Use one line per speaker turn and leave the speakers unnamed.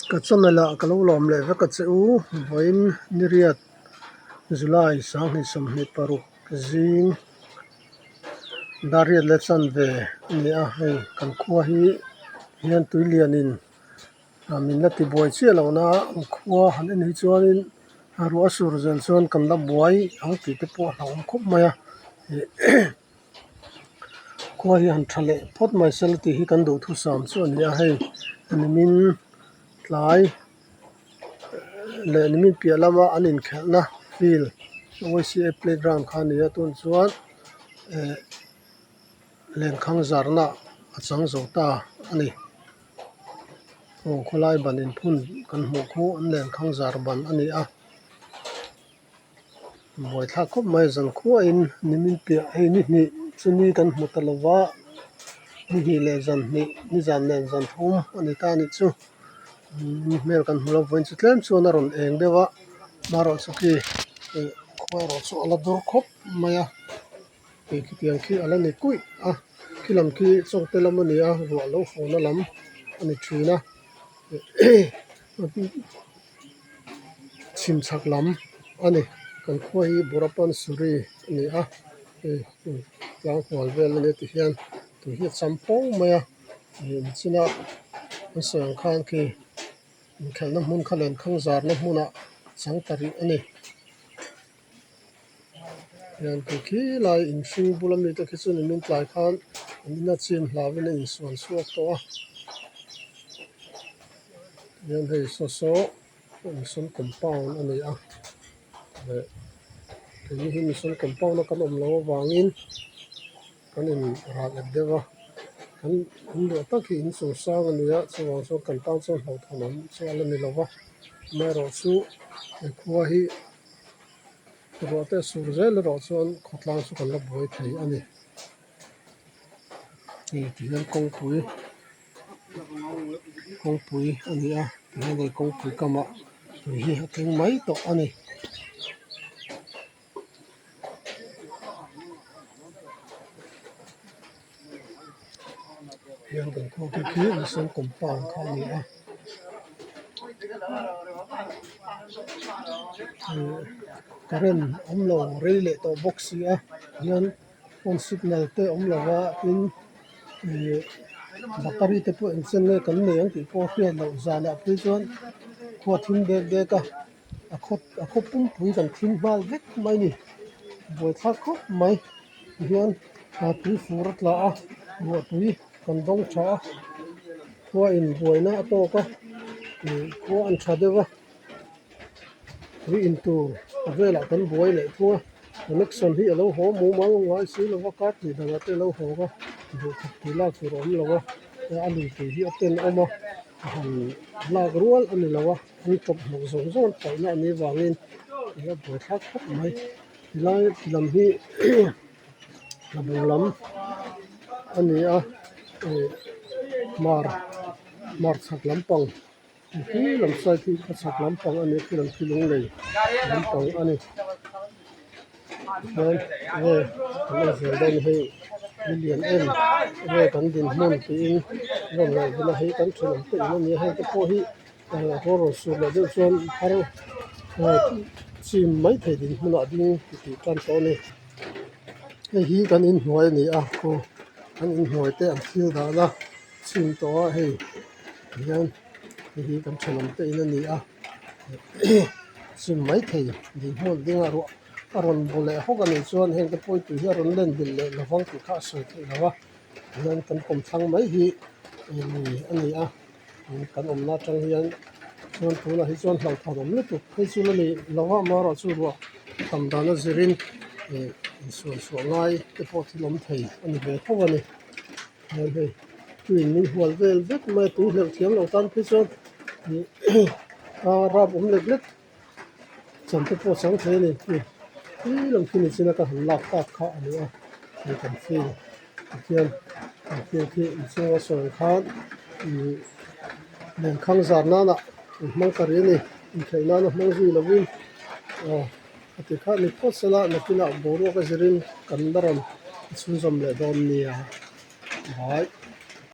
Ka channel ah ka lo lawm leh vek a che u, vawiin niriat July 2026 zing Dariat leh chanve a ni a, hei kan khua hi hian tui lianin min la tibuai chiah lo na a, khua han en hi chuanin ruah a sur zel chuan kan la buai ang tih te pawh a hlauhawm khawp mai a. Khua hi han tha leh phawt mai sela tih hi kan duhthusam chu a ni a, hei nimin tlai leh nimin piah lama an inkhelhna field YCA playground kha a ni a tun chuan eh lenkhang zarna a chang zo ta a ni. Aw khawlai ban inphun kan hmuh khu an lenkhang zar ban a ni a. Buaithlak khawp mai zan khuahin nimin piah hei ni hnih chu ni kan hmu ta lo va ni hnih leh zan hnih ni zan nen zan thum a ni ta a nih chu ni hmel kan hmu lo vawiin chu tlem chuan a rawn eng deuh a marawh chu khi ih khua erawh chu a la dur khawp mai a hei khitiang khi a la ni kuih a khi lam khi chawngte lam a ni a ruah lo hawn a lam a ni thin a. Chhim chhak lam a ni kan khua hi Burapansuri a ni a hei tlang hual vel a nia ti hian tui hi a cham pawng mai a ih nichina an sawi ang khan khi inkhelhna hmun kha lenkhang zarna hmunah chang ta rih a ni. Hian khi khi lai inhring bula mite khi chu nimin tlai khan an ina chim hlauhin a insual chhuak tawh a hian hei saw saw mission compound a ni a leh keini hi mission compound a kan awm loh avangin kan in ral ep deuh a kan in luah tak hi inchung sang a ni a chuvang chuan kan tan chuan hlauhthawn awm chu a la ni lo va amaherawhchu he khua hi. Ruah te sur zel erawh chuan khawtlang chu kan la buai thei a ni. Hei ti hian kawngpui kawngpui a ni a tihian hei kawngpui kamah tui hi a tling mai tawh a ni. Hian kan khua khi khi mission compound kha a ni a ih current awm lo rei leh tawh bawk si a hian phone signal te awm lo va tin ih battery te pawh engchen nge kan nei ang tih pawh a hriat loh zanah phei chuan khua thim dek dek a. A khaw a khaw pumpui kan thim nghal vek mai a ni buaithlak khawp mai tihian tui fur a tla a ruah tui kan dawng tha a khua in buaina a tawk a ih khua an tha deuh a tui in tur a velah kan buai leh thung a connection hi a lo haw mumal ngai si lo va kar tih danah te a lo haw a duhkhawp tui lak tur a awm lo a a lui tui hi a tenawm a a han lak rual a ni lo a. An tawp hnawk zawng zawng paihna a nih avangin ih a buaithlak khawp mai tilai lam hi tlabung lam a ni a ih hmar hmar chhak lampang khi lam side hi khaw chhak lampang a ni a khi lam khi lunglei lampang a ni tichuan enge kan en zel dawn hei ni lian em enge kan dinhmun tiin rawn ngaihven a hei kan thenawm te in a ni a heng te pawh hi. Aw rawn sur leh deuh chuan har chim mai thei ding hmunah ding tih tan tawh a ni. Hei hi kan inhnuai a ni a aw kan inhnuai te an thil dan a chim tawh a hei tihian hei hi kan thenawm te in a ni a chim mai thei ding hmun ding a ruah a rawn bu leh hawk a nih chuan heng te pawh tui hi a rawn len bilh leh lovang tih kha a sawi theih loh a tihian kan kawmthlang mai hi lui a ni a. Kan awmna atang hian chuan tunah hi chuan hlauhthawn awm lutuk phei chu la ni lo a amaherawhchu ruah tam dan a zirin ih insual chhuah ngai te pawh thil awm thei a ni ve tho a ni chuan hei tuiin min hual vel vek mai a tui hleuh thiam lo tan phei chuan ih a rap awm lek lek. Chan te pawh a chang thei a ni khi khi lam khi nichina ka han lak tak kha a ni a hei kan field tihian kan field khi inchhunga sawi ang khan ihh lenkhang zar nana an hmang ta rih a ni inkhelh nana hmang zui lovin aw a ti kha ni phawt sela nakinah boruak a zirin kan la rawn chhunzawm leh dawn nia bye.